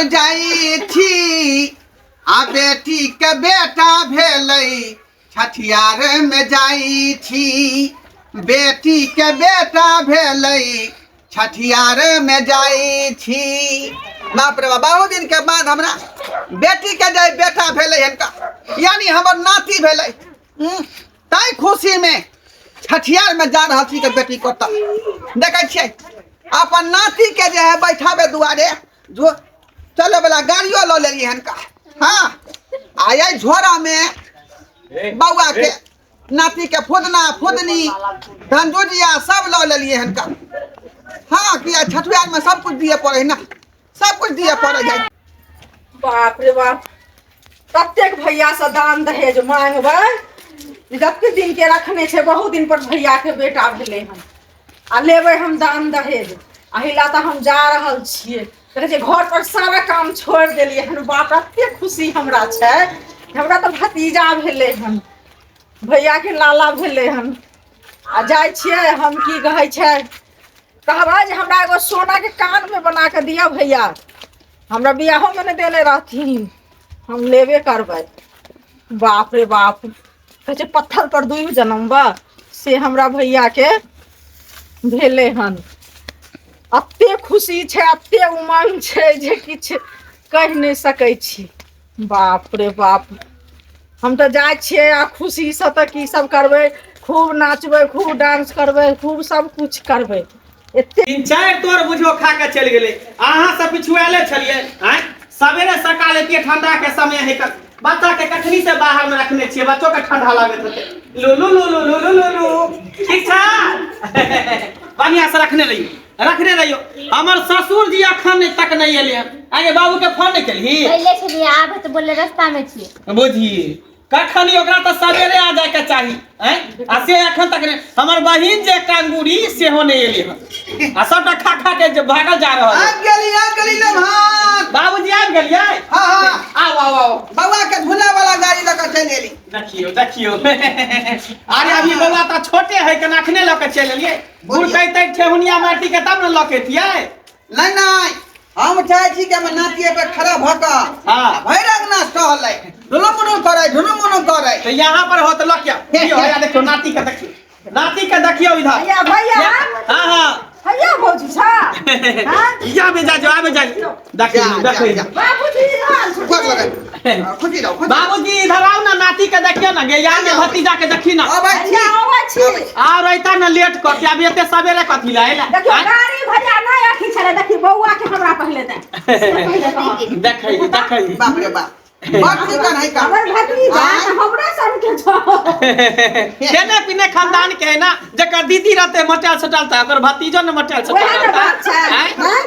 जाइ छी आ बेटी के बेटा भेलै छठियार में जाइ छी बेटी के बेटा भेलै छठियार में जाइ छी। बाप रे बाप, बहुत दिन के बाद हमरा बेटी के जे बेटा भेलै हन का, यानी हमर नाती भेलै, ताहि खुशी में छठियार में जा रहल छी के बेटी को। तऽ देखै छियै अपन नाती के जे है बैठाबे दुआरे जो चले वाला गाड़ियो लऽ लेलियै हन का। हाँ, आ एहि झोरा में बौआ के नाती के फुदना फुदनी धनजुजिया सब लऽ लेलियै हन का। हाँ, किया छठियार में सब कुछ दिए पड़े है ना, सब कुछ दिए पड़े है। बाप रे बाप, कतेक भैया से दान दहेज मांगबै, जतेक दिन के रखने छै, बहुत दिन पर भैया के बेटा भेलै हन आ लेबै हम दान दहेज। अहिला तऽ हम जा रहल छियै, देखै छियै घर पर सारा काम छोड़ि देलियै हन। बाप, एते खुशी हमरा छै, हमरा तऽ भतीजा भेलै हन, भैया के लाला भेलै हन। आ जाइ छियै हम, की कहै छै, कहबै जे हमरा एगो सोनाके कानमे बना कऽ दिअ भैया, हमरा बियाहोमे नहि देने रहथिन, हम लेबे करबै। बाप रे बाप, कहै छै पत्थर पर दुइ जनमबा, से हमरा भैयाके भेलै हन। एते खुशी छै, एते उमंग छै जे किछु कहि नहि सकै छी। बाप रे बाप, हम तऽ जाइ छियै आ खुशीसँ तऽ की सब करबै, खूब नाचबै, खूब डांस करबै, खूब सब कुछ करबै। एते तीन चारि तोर बुझो खा के चलि गेलै। अहाँ सब पिछुआले छलियै आँय, सवेरे सकाल एते ठंडा के समय है, बच्चा के कखनी से बाहर में रखने छियै, बच्चो के ठंडा लागैत होतै। लुलु लुलु लुलु लुलु, ठीक छै, बढ़िया से रखने रहियो, रखने रहियो। हमर ससुर जी अखन तक नहीं एले हन। आगे बाबू के फोन नहीं केलही? पहिले छलियै आब तऽ बोले रास्ता में छियै। बुझी कखन ओकरा तऽ सवेरे आ जाय के चाही हैं, आ से अखन तक नहीं। हमर बहिन जे एकटा अंगूरी सेहो नहीं एले हन आ सबटा खा खा के जे भागल जा रहल है। आबि गेली, आबि गेली लेमहन। बाबूजी आबि गेलियै? हाँ, हाँ। आउ आउ आउ। बौआ के झूला वाला गाड़ी लऽ कऽ चलि एली। देखियौ देखियौ, अरे अभी बौआ तऽ छोटे है, केना अखने लऽ के चलि एलियै? गुड़कैतै ठेहुनिया माटी के तब ने लऽ के एतियै। नहीं नहीं, हम चाहे छी कि हमर नातिये पे खड़ा भऽ कऽ भरि अंगना सहलै, ढुलुम मुनुम करै, ढुलुम मुनुम करै। तो यहाँ पर हो तो लऽ के आउ। लियौ, हैया देखियौ नाती के, देखियौ नाती के, देखियौ इधर। भैया, भैया। हाँ हाँ। भैया भौजी छा, हाँ? या बे जा, आबे जा, देखियौ जा, जा, देखियौ। जा। बाबूजी इधर गोर लगै। खुशी रहो, खुशी रहो। बाबूजी इधर आओ ना, नाती के देखियौ ना, गे यहाँ में भतीजा के देखी ना। अबै छी। भैया, अबै छी। आ रहता ना लेट कऽ के, अभी एते सवेरे कथी ला एला? देखियौ आँय? गाड़ी भैया नहि अथी छलै, देखियौ बौआ के हमरा पहिले दे। से पहिले कहब। देखै देखै। बाप रे बाप, बड़ चिकन है का। हमर भतीजा आँय? तऽ हमरा सन के छौ। खेने पीने खानदान के है ना, जकर दीदी रहते मटेल सटल तऽ ओकर भतीजो ने मटेल सटल वएह ने बात छै। आँय? हाँ?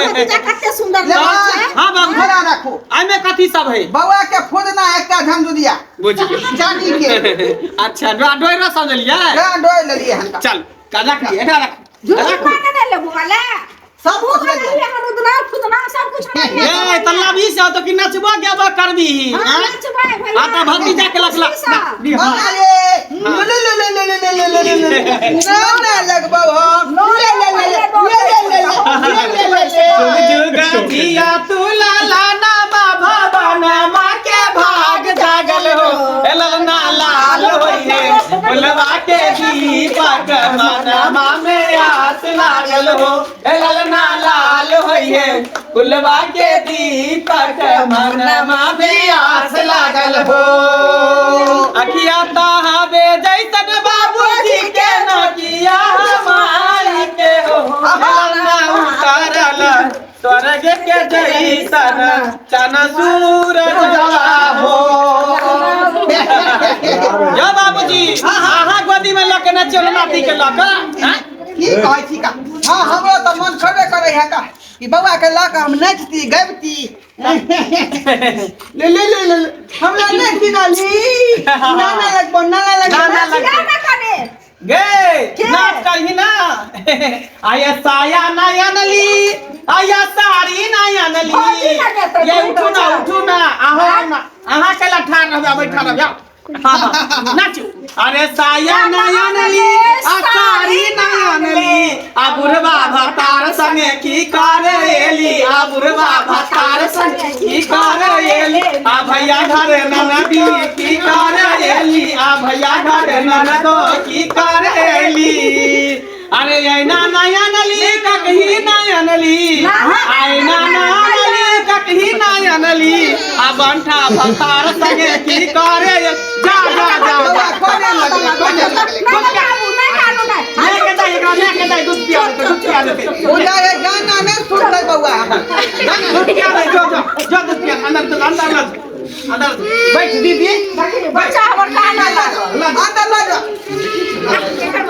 भतीजा कते सुन्दर ले लगै भाई। छै। हाँ बाबू। झोरा राखू। एहिमे कथी सब है? बौआ के फुदना एकटा झमझुरिया बुझि गेल चांदी के। अच्छा, डोरा समझलियै? हाँ, डोर लेलियै हन। चल रख लियै, एकरा रख। झुमका ने ने लेबू वाला? सब कुछ लेलियै। लेलियै हन, उदना फुदना सब कुछ लेलियै। ए तल्ला भी से तो कि नचबो गेबो करबी? हाँ, आँय? नचबै भैया। आ तऽ भतीजा के लखला। बौआ रे, ले ले ले ले ले ले ले ले ले ले। ना ना लगबौ हम। ले ले ले ले ले ले ले ले ले ले ले। जुग जिया तू लाला नामा भवन मा के भाग जागल हो, ए ललना लाल होइए, फुलवा के दीपक मनमा में आस लागल हो, ए ललना लाल होइए, फुलवा के दीपक मनमा में आस लागल हो। अखिया तहाबे जैसन बाबूजी के नकिया हमारी के हो, ललना उतारल स्वर्ग के जैसन चन सूरज हो। यो बाबूजी, अहाँ गोदी में लऽ के नचियौ ने नाती के लऽ के, आँय? की कहै छी का? हाँ, हमरो तऽ मन करबे करै है का कि बौआ के लऽ कऽ हम नचती गबती। ले ले ले ले, हमरा नहि किनली। ना ना लगबो, ना ना लगबो। ना, ना लगबो। ना ना कने। गे के? नाच करही ना। आया साया ना अनली, आया साड़ी ना अनली। भौजी लगे तऽ ये कोई उठू ना, बचा। उठू ना, आहो आउ ना, अहाँ के ठाढ़ रहबै, बैठा रहबै, आउ। हाँ, हाँ, नाचू। अरे साया ना अनली, आ साड़ी नहीं अनली आ बुढ़वा भतार संगे की करे एली आ बुढ़वा भतार संगे की करे एली आ भैया घरे ननदी की करे एली आ भैया घरे ननदो की करे एली अरे ऐना नया नली ककही नया नली ऐना नया नली ककही नया नली आ बंठा भतार संगे की करे जा जा जा बौआ कोने लगलै कोने लगलै नहि नहि बाबू नहि कानू नहि लेके जाई एकरा लेके जाई दूध पिया देते दूध पिया देते पूजा ये गाना नहीं सुनते बौआ दूध पिया दे जो जो जो दूध पिया अंदर चल अंदर लग अंदर बैठ दीदी बच्चा हमर कानऽ लागल अंदर लऽ जा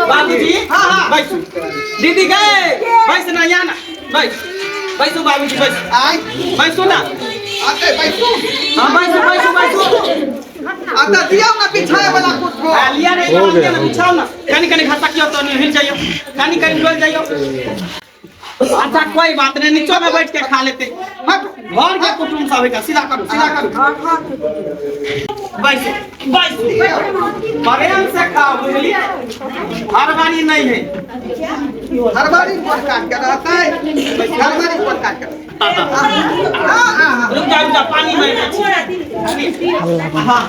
बाबूजी हाँ हाँ बैठ दीदी गए बैठ ना यहाँ ना बैठ बैठू बाबूजी बैठ आय बैठू ना आते बैठू हाँ बैठू बैठू बैठू आता दियौ ना बिछाए वाला कुछ हाँ, लिया नहीं हो गया ना बिछाओ ना कनी कनी घसकियो तो नहीं हिल जाइयो कनी कनी डोल जाइयो अच्छा कोई बात नहीं नीचो में बैठ के खा लेते हट घर के कुटुंब सब है सीधा करो सीधा करो बैठ बैठ प्रेम से खाओ बुझलिए हर बारी नहीं है हरबारी पर काट के रहता है हरबारी पर काट के हाँ हाँ हाँ रुक जा रुक जा पानी में हाँ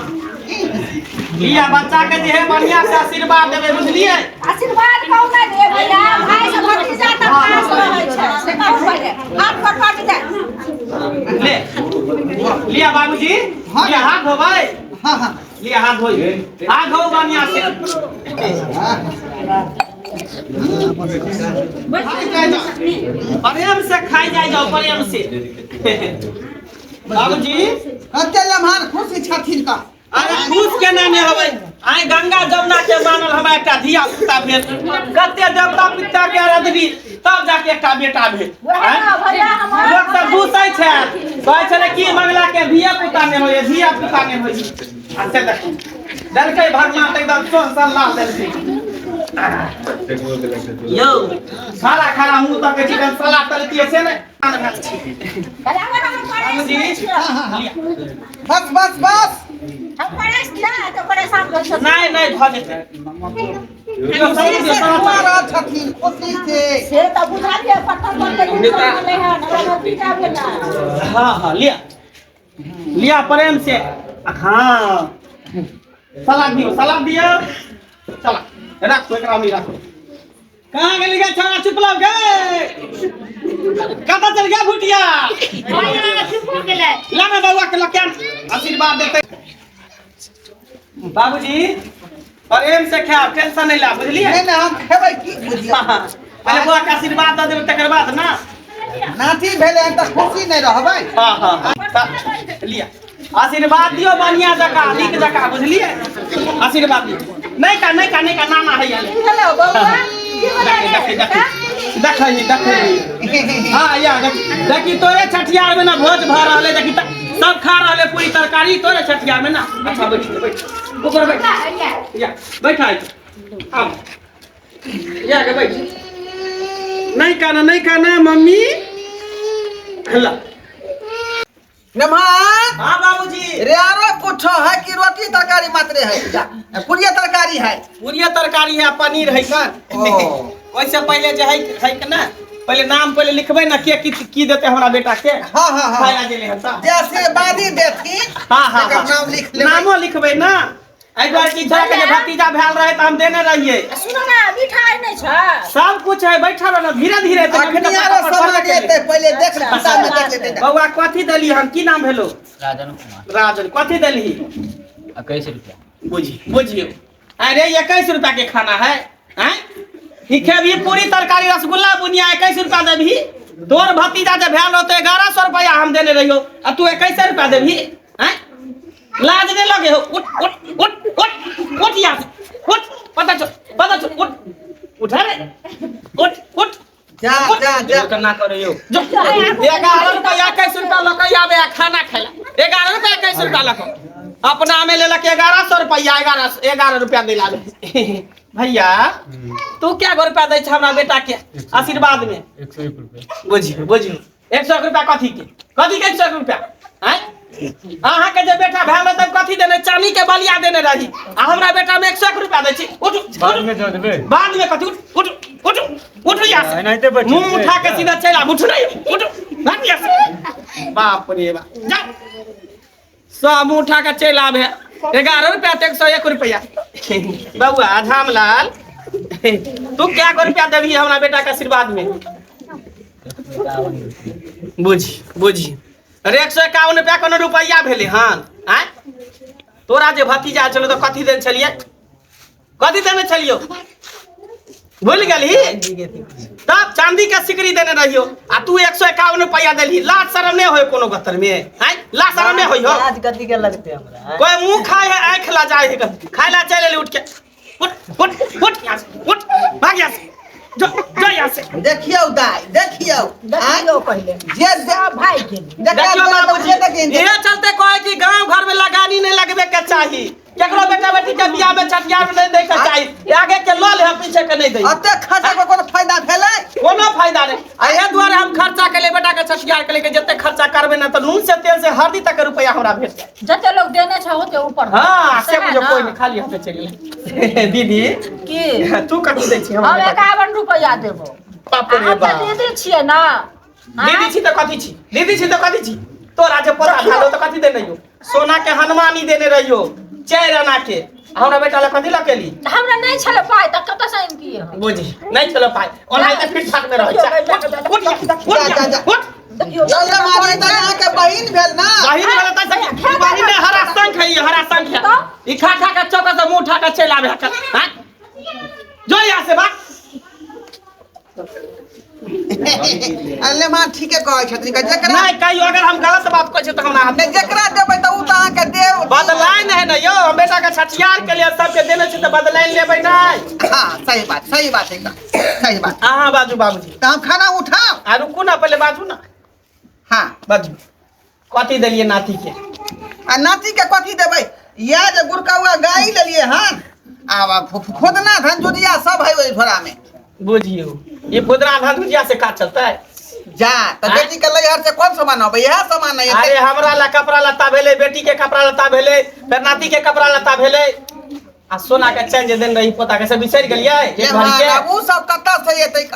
लिया बच्चा के जे है बढ़िया से आशीर्वाद देबै बुझलिए आशीर्वाद कहू नहि दे भैया भाई सब भतीजा तऽ खास रहै छै से कहू पहिले हाथ पर कट जाय ले लिया बाबूजी हाँ। लिया हाथ धोबै हाँ हाँ लिया हाथ धोइ हाथ धो बढ़िया से खाइ जाय जाओ। प्रेम से खाइ जाय जाओ प्रेम से बाबूजी कते लम्हार खुशी छथिन का अरे खुश केना नहि होबै आइ गंगा जमुना के मानल हमरा एकटा धिया पुता भेल कते देवता पिता के आराधनी तब जाके एकटा बेटा भेल वएह ने भैया हमर लोक सब दूसै छै कहै छलै की मंगला के धिया पुता नहि होइए धिया पुता नहि होइए आ से देखू देलकै भगवान तऽ एकदम सोन सन लाल देलकै यौ खाना खाना मुँह तकै छी तहन सलाह तलतियै से नहि खाना भेल छी भैया हमर परेश बाबूजी नहि छियै। बस बस बस हम परेश नहि तऽ परेशान रहै छथिन। नहि नहि भऽ जेतै यौ, सही खुशी से से सलाह खुआ रहल छथिन खुशी से से तऽ बुझलियै पत्थर पर के युद्ध भेलै हन हमरा भतीजा भेलै हाँ हाँ लिया लिया प्रेम से हाँ सलाद दियो सलाद दियो चला रखो एकरा में रखो कहाँ गेली गे छोरा चुप लग गे कतऽ चल गया भुटिया ला ना बउआ के लके आशीर्वाद देते बाबूजी प्रेम से खाओ टेंशन नहीं ला बुझलिए नहीं नहीं हम खेबै की बुझियौ हाँ, पहले बउआ के आशीर्वाद दऽ देबै तकर बाद ना नाती भेलै हन तऽ खुशी नहि रहबै हाँ हाँ हाँ लिया आशीर्वाद दियो बढ़िया जका नीक जका बुझलिए आशीर्वाद दियो नहीं का नहीं का नहीं का नाना है यार की भेलौ बौआ की भेलै देखी रे देखी देखी देखी हाँ या देखी देखी तोरे छठियार में ना भोज भऽ रहलै देखी त सब खा रहले पूरी तरकारी तोरे छठियार में ना अच्छा बैठ बैठ ऊपर बैठ या बैठ आइ आब या के बैठ नहीं खाना नहीं खाना मम्मी ला नमहार हाँ बाबूजी रे आरो कुछ है कि रोटी तरकारी मात्रे है जा पूरिये तरकारी है पूरिये तरकारी है पनीर है का ओ। ओहिसे पहिले जे है है के ना पहिले नाम पहिले लिखबै ना के की की देते हमरा बेटा के हाँ हाँ हाँ खाय ला गेलै हन तऽ जे आशीर्वादी देथिन हाँ हाँ एकर हाँ नाम लिख लेबै नामो लिखबै ना एहि दुआरे कि इच्छा के जे भतीजा भेल रहे तऽ हम देने रहियै सुनो ना मिठाई नहि छै सब कुछ है बैठल रह ना धीरे धीरे तऽ अखन अखनी तऽ आरो फटाफट सामान पढ़बे एतै केलै। पहिले देख ले किताब में देख लेतै बौआ कथी देली हन की नाम भेलो राजन कुमार राजन कथी देली 21 रुपया बुझी बुझियो अरे 21 रुपया के खाना है हैं ई खेबही पूरी तरकारी रसगुल्ला बुनिया 21 रुपया देबही तोर भतीजा जे भेल रहतो 1100 रुपया हम देने रहियो आ तू 21 रुपया देबही हैं लाज नहीं लगे हो उठ उठ उठ उठ उठ यहाँ से उठ पता चल पता चल उठ उठा रे उठ उठ जा जा जा केना करै यौ जो 11 रुपया 21 रुपया लऽ कऽ आबे आ खाना खाइला 11 रुपया 21 रुपया लऽ कऽ अपना में लेलक 1100 रुपया 11 रुपया दिला भैया तू क्या गो रुपया दै छ हमरा बेटा के आशीर्वाद में 101 रुपया बुझियो बुझियो 101 रुपया कथी के कथी के 101 रुपया आँय अहाँके जे बेटा भेल रहै तब कथी देने चानी के बलिया देने रही आ हमरा बेटा में 101 रुपया दै छी उठ बाद में दऽ देबै बाद में कथी उठ उठ उठू यहाँ से। एनाहिते बैठल मुंह उठा के सीधा चलि आबू। उठू नहीं, उठू, भाग यहाँ से। बाप रे बाप, जा। सब मुंह उठा के चलि आबे। 11 रुपया तो 101 रुपया। बउआ झामलाल, तू क्या गो रुपया देबही हमरा बेटा के आशीर्वाद में? बुझी बुझी, अरे 151 रुपया कोनो रुपया भेलै हन? आँय, तोरा जे भतीजा छलो तऽ कथी देने छलियै? कथी देने छलियौ? भूल गेलही? तब चांदी के सिकरी देने रहियो आ तू 151 रुपया देलही। लाज शरम नहि होय कोनो गतर में? आँय, लाज शरम नहि होय हो? लाज कथी के लगते हमरा? कोई मुंह खाए है, आँख ला जाए है, खाए ला चल एली उठ के। उठ उठ उठ यहाँ से, उठ भाग यहाँ से, जो जो यहाँ से। देखियौ दाइ, देखियौ। देखियौ पहिले जे सब भाई के। देखियौ देखियौ बाबूजी, बाबूजी, इहे चलते कहे कि गांव घर में लगानी नहीं लगबे के चाही, केकरो बेटा बेटी के बियाह में छठियार में नहीं दै के चाही। आगे के ल ले, पीछे के नहीं दै। अते खर्चा के कोनो फायदा भेलै? कोनो फायदा नहीं। एहे दुआरे हम खर्चा के लिए बेटा के छठियार के लेके जते खर्चा करबे ना त नून से तेल से हल्दी तक के रुपया हमरा भेट जाए। जते लोग देने छै ओते ऊपर। हां, से सएह बुझो ना? कोई नहीं, खाली हाथे चलि गेलै। दीदी की तू कथी दै छी हम हमरा? 51 रुपया देबो। बाप रे हम तऽ बाप। दीदी छियै ना। दीदी छी तऽ कथी छी? दीदी छी तऽ कथी छी? तोरा जे पोता भेलो तऽ कथी देने रहियो? सोना के हनुमानी देने रहियो 4 आना के। हमरा बेटा लए कथी लऽ केली? हमरा नहि छलै पाइ तऽ कतऽ से आनितियै हम? बुझी नहि छलो पाइ, ओनाहिते फिट फाट में रहै छै। उठ, उठ, उठ, जा, जा, जा। उठ। देखियौ चल रे मारे, तऽ अहाँके बहिन भेल ना? बहिन भेल तऽ सखी, ई बहिन ने हरा शंख है, ई हरा शंख है। ई खा खा के चौका से मुंह उठा के चलि आबे है। हाँ? जो यहाँ से भाग। अरे माँ, ठीके कहै छथिन कि जकरा नहीं कहियो अगर हम गलत बात कहै छी तऽ हमरा हाथ नहि, जकरा देबै तऽ ओ तऽ अहाँके देब। बदलाइन है ना यौ, हम बेटा के छठियार के लिए सबके देने छी तऽ बदलाइन लेबै नहि। हाँ, सही बात, सही बात, एकदम सही बात। अहाँ बाजू बाबूजी। तऽ हम खाना उठाउ? आ रुकू ना, पहिले बाजू ना। हाँ बाजू, कथी देलियै नाती के? आ नाती के कथी देबै? इएह जे गुड़कौआ गाय लेलियै हन, आब फुदना धनजुदिया सब है ओहि झोरा में। बुझियौ, ई फुदना धनजुदिया से का चलतै? जा तऽ बेटी के लैहर से कोन सामान अबै? इएह सामान है। अरे हमरा ला कपड़ा लत्ता भेलै, बेटी के कपड़ा लत्ता भेलै, फेर नाती के कपड़ा लत्ता भेलै, आ सोना के चैन जे देने रही पोता के से बिसरि गेलियै एक भरी के? ओ सब कतऽ से एतै?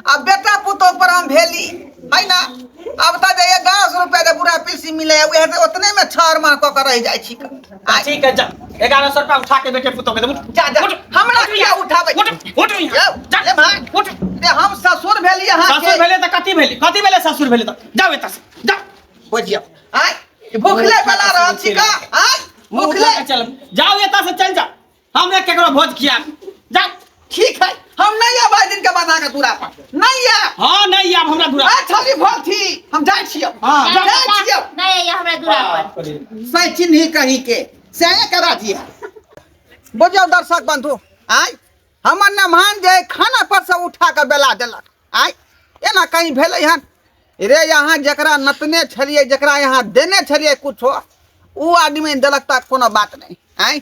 आ बेटा पुतोह पर हम भेली है ना। अब तऽ जे 1100 रुपया जे बुढ़ा पीसी मिले है, उएह ओतने में छह माह कऽ के रहि जाइ छी। ठीक है, जा 1100 रुपया उठा के बेटे पुतोह के दे। जा जा, हमरा किया उठाबै? उठ उठ, यौ, जा ले भाई। उठ। रे हम ससुर भेलियै अहाँके। ससुर भेलै तऽ कथी भेलै? कथी भेलै ससुर भेलै तऽ? जाउ एतऽ से, जाउ। बुझियौ, आँय भूखले बला रहल छी का? आँय मुँह भूखले उठा के चल जाउ एतऽ से, चल जाउ। हमरा केकरो भोज खियाब, जाउ। ठीक है, हम नहीं आब दिन के बाद अहाँके दूरा पर नहीं आब। हाँ, नहीं आब हमरा दूरा। आ छली भोथी, हम जाइ छियौ। हाँ, जाइ छियौ। नहि अइयै हमरा दूरा पर। सै चिन्ही कहीं के सै करा दिया। बुझियौ दर्शक बंधु, आय हमर नमहान जे खाना पर से उठा के बेला देलक। आय एना कहीं भेलै हन? रे यहाँ जकरा नतने छलियै, जकरा यहाँ देने छलियै कुछो, उ आदमी देलक तऽ कोनो बात नहीं। आय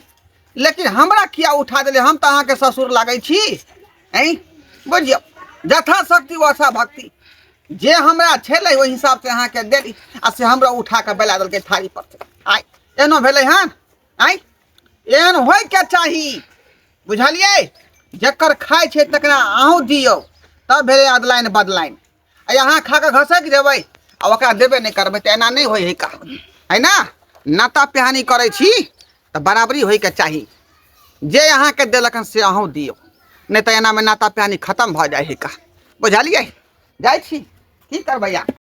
लेकिन हमरा किया उठा देले? हम तऽ अहाँके ससुर लागै छी। आँय बुझियौ, यथाशक्ति वसा भक्ति जे हमरा छलै ओहि हिसाबसँ अहाँके देली, आ से हमरा उठा कऽ बेला देलकै थारी पर से। आय एहनो भेलै हन? आँय एहन होइके चाही, बुझलियै? जकर खाइ छै तकरा अहूँ दियौ, तब भेलै अदलाइन बदलाइन। आ अहाँ खा कऽ घसकि जेबै आ ओकरा देबे नहि करबै तऽ एना नहि होइ है का, है ना? नाता पिहानी करै छी तऽ बराबरी होइके चाही। जे अहाँके देलक हन से अहूँ दियौ, नहि तऽ एनामे नाता पिहानी खतम भऽ जाइ है का, बुझलियै? जाइ छी, की करबै आब।